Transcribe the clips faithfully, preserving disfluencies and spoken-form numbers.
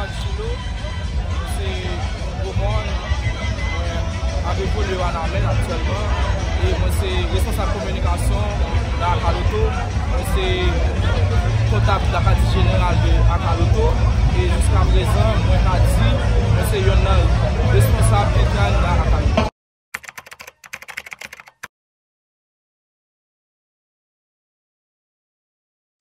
Chilo, mwen se gwo mòn, mwen ap evolye Wanament aktyèlman, e mwen se responsab kominikasyon nan Akaloto, mwen se kontab lakadis jeneral de Akaloto, e jiska prezan, mwen ka di, mwen se yonn nan responsab entèn nan Akaloto.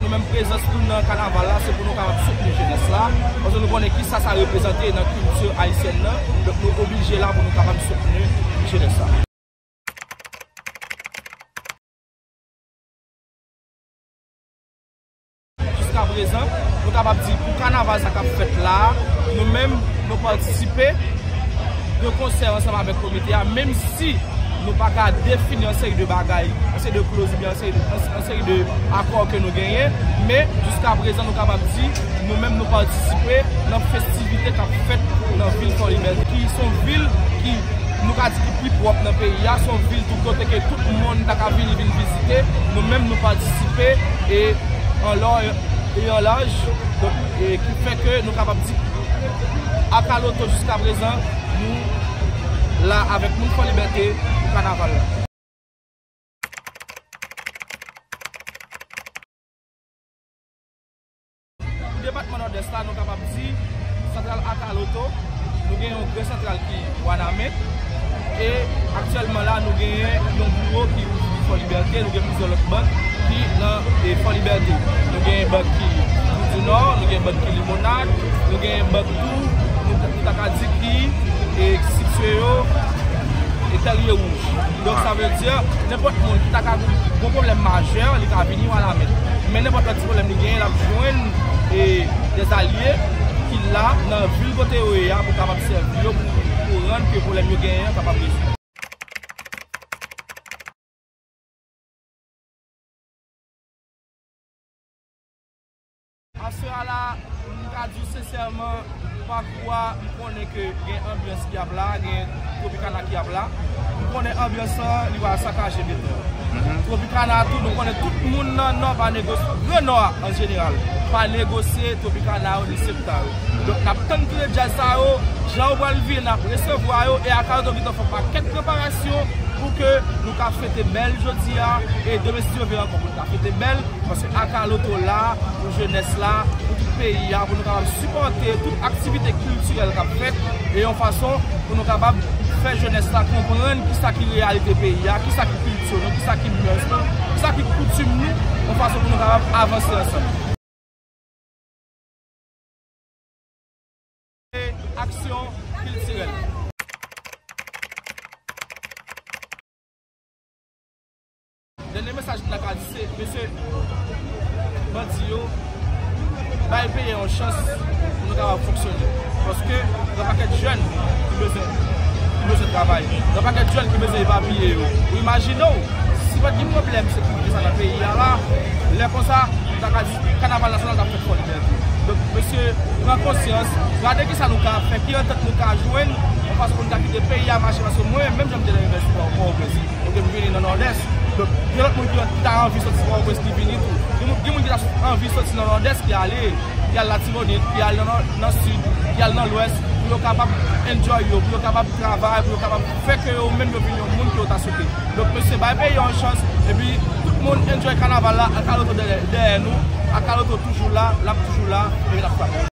Nou menm prezans nou nan kanaval la, se pou nou kapab soutni jenès la, paske nou konnen kisa sa reprezante nan kilti ayisyèn nan, donk nou oblije la pou nou kapab soutni jenès la. Jiska prezan, nou kapab di pou kanaval sa k ap fèt la a, nou menm, nou patisipe de konsè ansanm avèk komite a, menm si nou pa ka defini an seri de bagay, an seri de kloz oubyen an seri de, an, an seri de akò ke nou genyen, men jiska prezan nou kapab di nou menm nou patisipe nan festivite k ap fèt nan vil Fòlibète, ki se yon vil ki nou ka di ki pi pwòp nan peyi a, se yon vil tout kote ke tout moun ta ka vini vin vizite, nou menm nou patisipe e an lò e an laj, donk, e ki fè ke nou kapab di Akaloto jiska prezan, nou la avèk moun Fòlibète pou kanaval la. Pou depatman Nòdès la, nou kapab di santral Akaloto, nou gen yon gran santral ki Wanament, e aktyèlman la, nou gen yon biwo ki Fòlibète, nou gen plizyè lòt bank ki nan, e, Fòlibète. Nou gen bank ki Boudinò, nou gen bank ki Limonad, nou gen bank tou, nou, nou ta ka di ki, e, sitiye yo, e, Tèlye Wouj. Donk, sa vle di, nenpòt moun ki ta ka gon pwoblèm majè, li ka vini Wanament. Men nenpòt lòt ti pwoblèm li genyen, l ap jwenn, e, dèzalye ki la nan vil kote yo ye a pou kapab sèvi yo, pou, pou rann ke pwoblèm yo genyen an kapab rezoud. Aswè a la, m ka di w sensèman, pakou a, m konnen ke gen anbyans ki ap la, gen Tropicana ki ap la. M konnen anbyans lan, li pral sakaje beton. Tropicana tou, nou konnen tout moun nan Nò pa negosye, Gran Nò a an jeneral, pa negosye Tropicana yo ni Septa yo. Donk, n ap tann toune djaz sa yo, jan yo pral vini, n ap resevwa yo, e Akaloto gentan fè yon pakèt preparasyon pou ke nou ka fete bèl jodi a, e demen si Dye vle ankò pou nou ka fete bèl, paske Akaloto la, pou jenès la, pou tout peyi a, pou nou kapab sipòte tout aktivite kiltirèl k ap fèt, e yon fason pou nou kapab fè jenès la konprann kisa ki reyalite peyi a, kisa ki kilti nou, kisa ki mès nou, kisa ki koutim nou, yon fason pou nou kapab avanse ansanm. Aksyon kiltirèl. Dènye mesaj m ta ka di se, mesye, bandi yo, bay peyi a yon chans pou nou kapab fonksyone. Paske gen yon pakèt jèn ki bezwen, ki bezwen travay. Gen yon pakèt jèn ki bezwen epapiye yo. Ou imajine w, si pa t gen pwoblèm sekirite sa nan peyi a la, lè konsa, m ta ka di kanaval nasyonal t ap fèt Fòlibète. Donk, mesye, pran konsyans, gade kisa nou ka fè, ki antant nou ka jwenn, yon fason pou nou ka kite peyi a mache, paske mwen, menm jan m te nan Inivèsite Pòtoprens, kote m vini nan Nòdès, donk, gen lòt moun ki, ki ta anvi soti Pòtoprens ki vini tou. Gen moun, gen moun ki ta anvi soti nan Nòdès ki ale, ki al Latibonit, ki al nan, nan Sid, ki al nan Lwès, pou yo kapab enjoy yo, pou yo kapab travay, pou yo kapab fè ke yo menm yo vin yon moun ke yo ta swete. Donk, mesye, bay peyi a yon chans, epi tout moun enjoy kanaval la, Akaloto dèyè, dèyè nou, Akaloto toujou la, l ap toujou la, epi l ap frape.